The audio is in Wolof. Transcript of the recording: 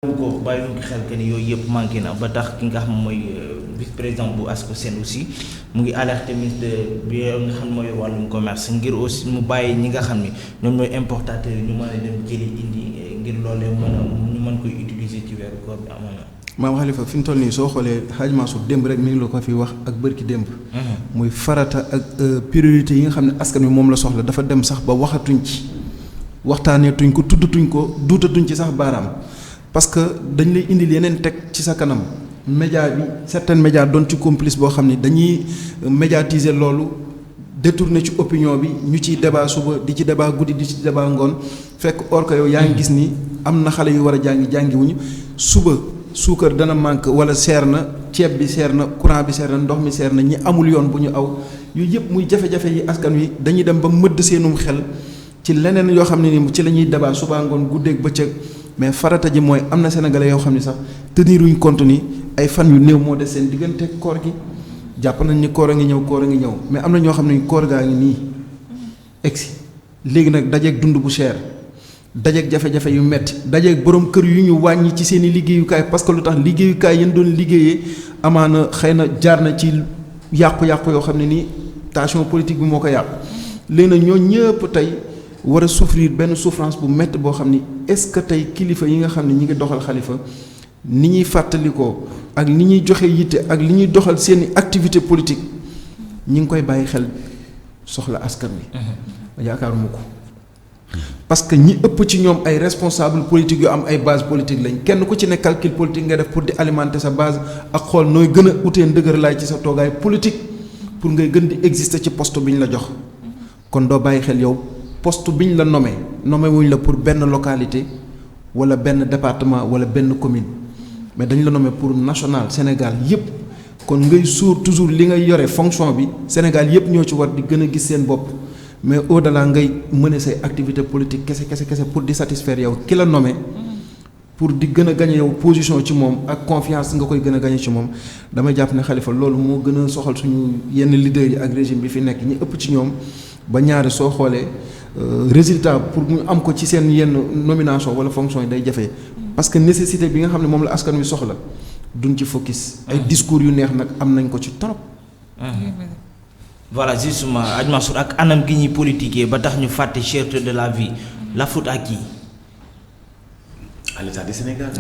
ko bàyyi ko xel que ni yooyu yëpp manqué na ba tax ki nga xam mooy vice président bu ASCOSEN aussi mu ngi alerté ministre bi nga xam mooy wàllum commerce ngir aussi mu bàyyi ñi nga xam ni ñoom ñooy importateurs yi ñu mën a dem jëli indi ngir loolee ñu mën koy utiliser ci weeru koor bi amoon na. maam Khalifa fi mu toll nii soo xoolee Hadj Mansour démb rek mi ngi la ko fi wax ak bërki démb. muy farata ak priorité yi nga xam ne askan wi moom la soxla dafa dem sax ba waxatuñ ci waxtaaneetuñ ko tuddatuñ ko duutatuñ ci sax baaraam. parce que dañ lay indil yeneen teg ci sa kanam média bi certains médias doon ci complice boo xam ni dañuy médiatiser loolu détourner ci opinion bi ñu ciy débat suba di ci débat guddi di ci débat ngoon fekk or que yow yaa ngi gis ni am na xale yu war a jàngiwuñu suba suukar dana manque wala seer na ceeb bi seer na courant bi seer na ndox mi seer na ñi amul yoon bu ñu aw yooyu yëpp muy jafe-jafe yi askan wi dañuy dem ba mëdd seenum xel ci leneen yoo xam ne ni ci la ñuy débat suba ngoon guddeeg bëccëg. mais farata ji mooy am na sénégalais yoo xam ne sax teniruñ compte ni ay fan yu néew moo des seen diggante koor gi jàpp nañ ni koor a ngi ñëw mais am na ñoo xam ne koor gaa ngi nii egsi léegi nag dajeeg dund bu cher dajeeg jafe-jafe yu metti dajeeg borom kër yu ñu wàññi ci seen i liggéeyukaay parce que lu tax liggéeyukaay yéen doon liggéeyee amaana xëy na jaar na ci yàqu-yàqu yoo xam ne nii tension politique bi moo ko yàqu léegi nag ñoo ñëpp tey war a souffrir benn souffrance bu métti boo xam ni est-ce que tey kilifa yi nga xam ne ñi ngi doxal xalifa ni ñuy fàttalikoo ak ni ñuy joxe yitte ak li ñuy doxal seeni activité politique ñi ngi koy bàyyi xel soxla askan wi. yaakaaruma ko parce que ñi ëpp ci ñoom ay responsable politique yu am ay base politique lañ kenn ku ci ne calcul politique nga def pour di alimenter sa base ak xool nooy gën a utee ndëgër laay ci sa toogaay politique pour ngay gën di exister ci poste bi ñu la jox kon doo bàyyi xel yow. poste bi ñu la nommé wuñ la pour benn localité wala benn département wala benn commune mais dañ la nommé pour national Sénégal yépp kon ngay suur toujours li ngay yore fonction bi Sénégal yépp ñoo ci war di gën a gis seen bopp mais au-delà ngay mener say activité politique kese pour di satisfaire yow ki la nommé pour di gën a gagné yow position ci moom ak confiance nga koy gën a gagné ci moom damay jàpp ne Khalifa loolu moo gën a soxal suñu yenn leaders yi ak régime bi fi nekk ñi ëpp ci ñoom ba ñaari soo xoolee résultat pour mu am ko ci seen yenn nomination wala fonction yi day jafe parce que nécessité bi nga xam ne moom la askan wi soxla duñ ci focus. ay discours yu neex nag am nañ ko ci trop. voilà justement Hadj Mansour ak anam gi ñuy politiquer ba tax ñu fàtte cherté de la vie la faute à qui? À l'État du Sénégal.